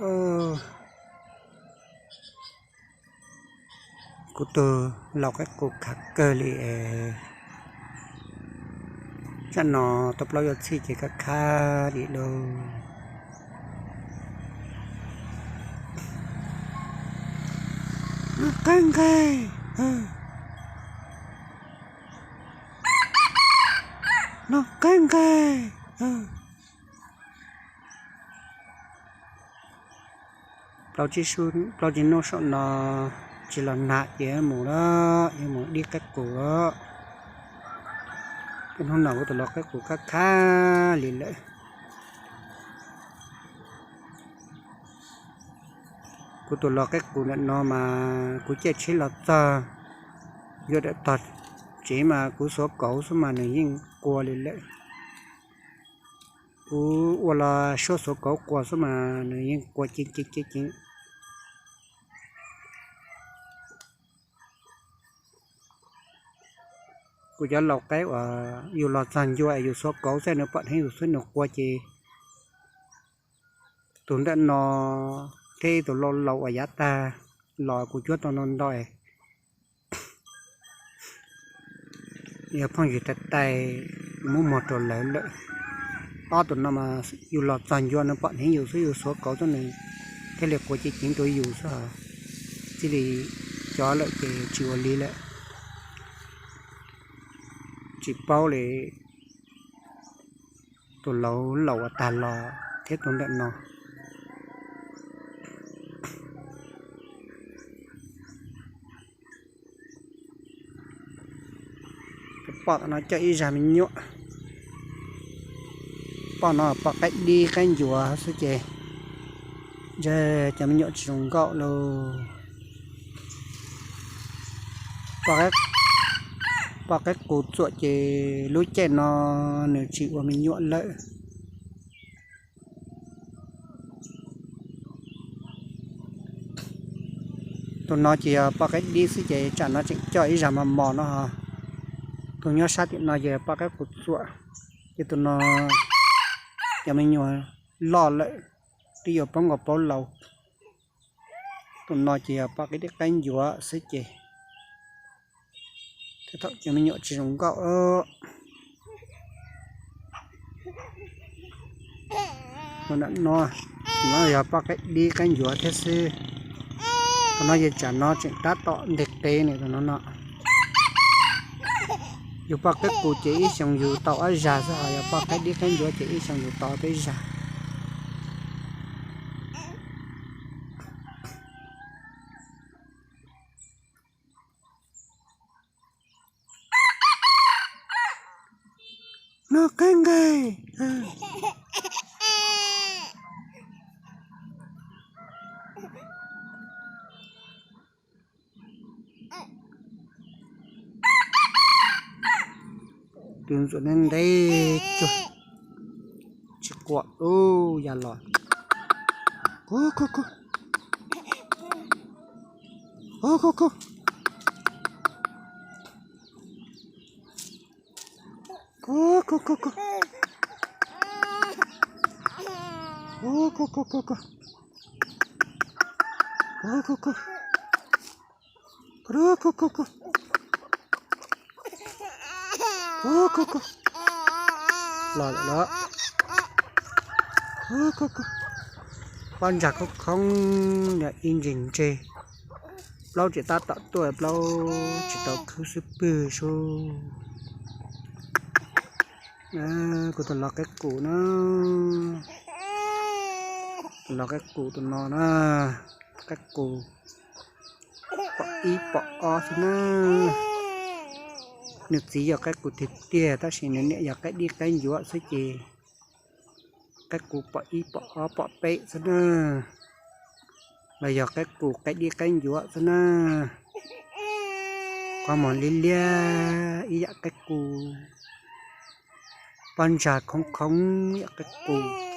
Kuv tus laus qaib qus khav kawg li. Tsam no tau plaub yuav txhij ces kab khab li lauj. Noj qab nqaij, noj qab nqaij. Plaub tsib hnub saum no tsis los nag ces mus lawm, yuav mus dib qaib qus lawm. Tej hnub no kuv tus laus qaib qus kab khab li lawm. Kuv tus laus qaib qus ntawm no mas kuv caij tsheb los txog, yuav dawm tog tsev mas kuv xuav kauv xwb mas nws yeej qua li lawm. Kuv ua los suab xuav kauv quas xwb mas nws yeej qua ceev ceev ceev ceev. Kuv cov laus qaib uas yus los txog ncua es yus xuav kauv xwb nws pom dheev yus xwb nws qua ces tus ntawm no thiab ib tus laus laus uas yav tag los kuv cuab tau no ntau. Yog phooj ywg tais tais muab muag rau lawv lawm. Ob tug no mas yus los txog ncua no pom dheev yus xwb yus xuav kauv xwb nws thiaj li qua ceev ceev rau yus xwb. Txij li cov lawm ces tsis ua li lawm. Tsis paub li tus laus laus uas tag los thiab tus ntawm no. Poj no coj ib zag me nyuam. Poj no poj qaib dib qaib ncuav xwb ces ntshe cov me nyuam tsis zoo nkauj lauj. Poj qaib qus txuam ces lub caij no nws tsis ua me nyuam lawm. Tus no ces yog poj qaib dib xwb ces tsam no tseem coj ib zag mos mos no ho. Tus nyob sab tim no ces poj qaib qus txuam, ces tus no cov me nyuam loj lawm, twb yuav poob nkaus plaub laus. Tus no ces yog poj qaib dib qaib ncuav xwb ces thiaj thaum cov me nyuam tsis zoo nkauj. Tus no, no yog poj qaib dib qaib ncuav thiab xwb. Tus no ces tsam no tseem tab tom nteg qe nws tus no no. Yus poj qaib qus ces ib xyoos yus tau ob zag xwb, ho yog poj qaib dib qaib ncuav ces ib xyoos yus tau peb zag. Noj qab nqaij. Tus ntxuav ntev ntev cuag tsis quam ub ya los. Ku ku ku. Ku ku ku. Ku ku ku ku. Ku ku ku ku ku. Ku ku ku. Ku ku ku ku. Ku ku ku. Los lawm los. Ku ku ku. Pob ntsag khoob khoob yog ib ntsis ntse. Plaub tseem tab tom tuaj, plaub tsis tau khwb xwb pwg sub. Kuv tus laus qaib qus na, tus laus qaib qus tus no na, qaib qus pom ib pom ob xwb na. Nws txiv yog qaib qus tiag tiag tab sis nws niam yog qaib dib qaib ncuav xwb ces qaib qus pom ib pom ob pom peb xwb na. Los yog qaib qus qaib dib qaib ncuav xwb na. Qhov muag liab liab ib yam qaib qus, pob ntsag khoob khoob ib yam qaib qus.